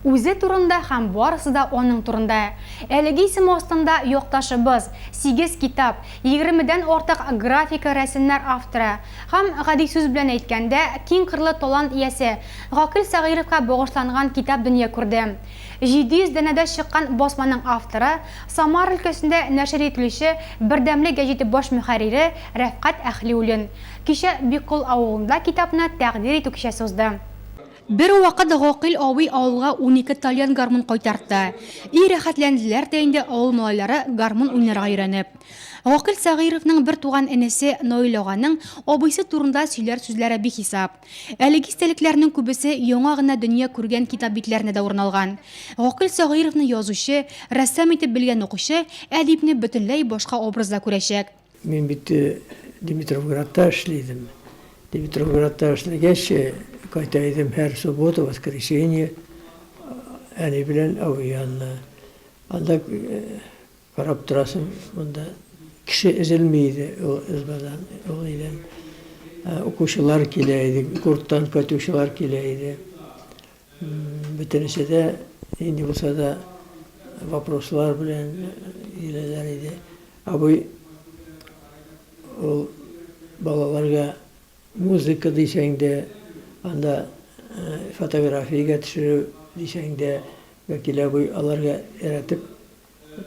Үзе турында һәм барысы да аның турында. Әлеге исем астында якташыбыз, сигез китап, егермедән артык графика рәсемнәр авторы һәм, гади сүз белән әйткәндә, киңкырлы талант иясе Гакыйль Сәгыйровка багышланган китап дөнья күрде. 700 данәдә чыккан басманың авторы, Самара өлкәсендә нәшер ителүче Бердәмлек гәҗите баш мөхәррире Рәфкать Әһлиуллин. Кичә Биккол авылында китапны тәкъдир итү кичәсе узды. Бервакыт Гакыйль абый авылга 12 тальян гармун кайтартты. И рәхәтләнделәр дә инде авыл малайлары гармун уйнарга өйрәнеп. Гакыйль Сәгыйровның бертуган энесе Наил аганың абыйсы турында сөйләр сүзләре бихисап. Әлеге истәлекләрнең күбесе яңа гына дөнья күргән китап битләрендә дә урын алган. Гакыйль Сәгыйровны язучы, рәссам итеп белгән укучы әдипне бөтенләй башка образда күрәчәк. Мин бит Димитровградта эшли идем. Димитровградта эшләгәч, кайта идем һәр суббота, воскресенье әни белән абый янына. Анда карап торасың, монда кеше өзелми иде ул избадан, ул өйдән. Укучылар килә иде, курттан кайтучылар килә иде. Бөтенесе дә нинди булса да вопрослар белән киләләр иде. Абый ул балаларга музыка дисәң дә, анда фотографиягә төшерү дисәң дә, Вәкил абый аларга өйрәтеп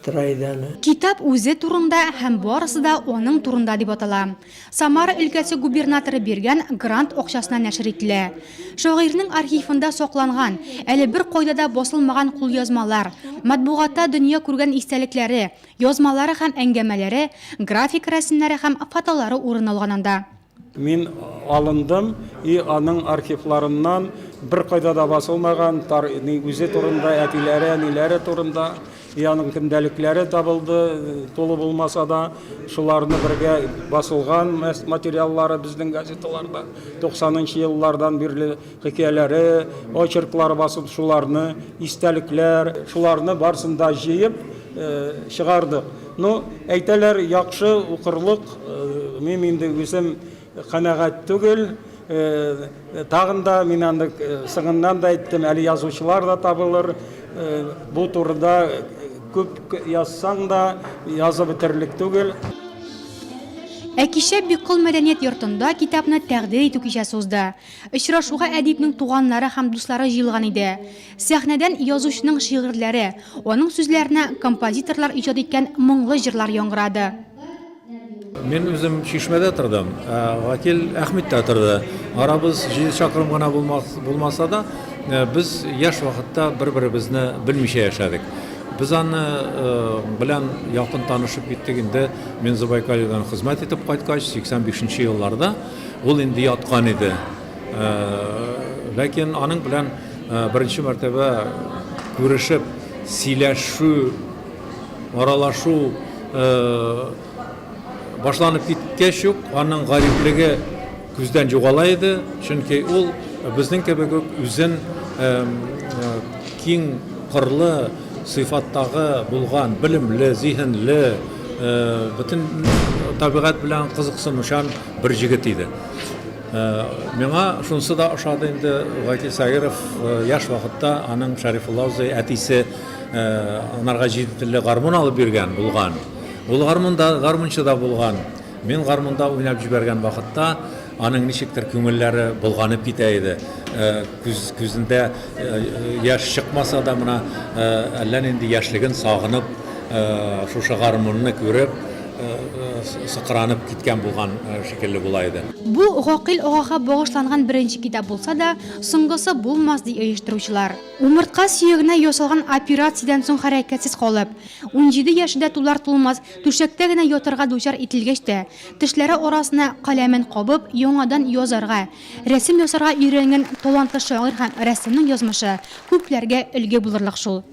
тора иде аны. Китап үзе турында һәм барысы да аның турында дип атала. Самара өлкәсе губернаторы биргән грант акчасына нәшер ителә. Шагыйрьнең архивында сакланган, әле беркайда да басылмаган кулъязмалар, матбугатта дөнья күргән истәлекләре, язмалары һәм әңгәмәләре, график рәсемнәре һәм фотолары урын алган анда. Мин алындым и аның архивларыннан беркайда да басылмаган тар ни үзе турында, әтиләре, әниләре турында и аның көндәлекләре табылды, тулы булмаса да, шуларны бергә басылган материаллары безнең газеталарда 90 нчы еллардан бирле хикәяләре, очерклары басылып, шуларны, истәлекләр, шуларны барысын да җыеп чыгардык. Ну, әйтәләр, яхшы укырлык, мин инде үзем канәгать түгел. Тагын да мин аны соңыннан да әйттем, әле язучылар да табылыр. Бу турыда күп язсаң да, язып бетерлек түгел. Ә кичә Биккол мәдәният йортында китапны тәкъдир итү кичәсе узды. Очрашуга әдипнең туганнары һәм дуслары җыелган иде. Сәхнәдән язучының шигырьләре, аның сүзләренә композиторлар иҗат иткән моңлы җырлар яңгырады. Мин үзем Чишмәдә тордым, ә Вәкил Әхмиттә торды. Арабыз җиде чакрым гына булмаса да, без яшь вакытта бер-беребезне белмичә яшәдек. Без аны белән якын танышып киттек инде мин Забайкальедан хезмәт итеп кайткач, 85 нче елларда. Ул инде яткан иде. Ләкин аның белән беренче мәртәбә күрешеп, сөйләшү, аралашу башланып киткәч үк, аның гариплеге күздән югала иде, чөнки ул безнең кебек үк үзен киң кырлы сыйфаттагы булган, белемле, зиһенле, бөтен табигать белән кызыксынучан бер җегет иде. Миңа шунысы да ошады инде, Гакил Сагиров яшь вакытта аның Шәрифулла абзый әтисе анарга җиде телле гармун алып биргән булган. Ул гармунда, гармунчы да булган. Мин гармунда уйнап җибәргән вакытта аның ничектер күңелләре болганып китә иде. Күз, күзендә яшь чыкмаса да, менә әллә нинди яшьлеген сагынып, шушы гармунны күреп, сыкранып киткән булган шикелле була иде. Бу Гакыйль агага багышланган беренче китап булса да, соңгысы булмас, ди оештыручылар. Умыртка сөягенә ясалган операциядән соң хәрәкәтсез калып, 17 яше дә тулар-тулмас түшәктә генә ятарга дучар ителгәч тә, тешләре арасына каләмен кабып, яңадан язарга, рәсем ясарга өйрәнгән талантлы шагыйрь һәм рәссамның язмышы күпләргә өлге булырлык шул.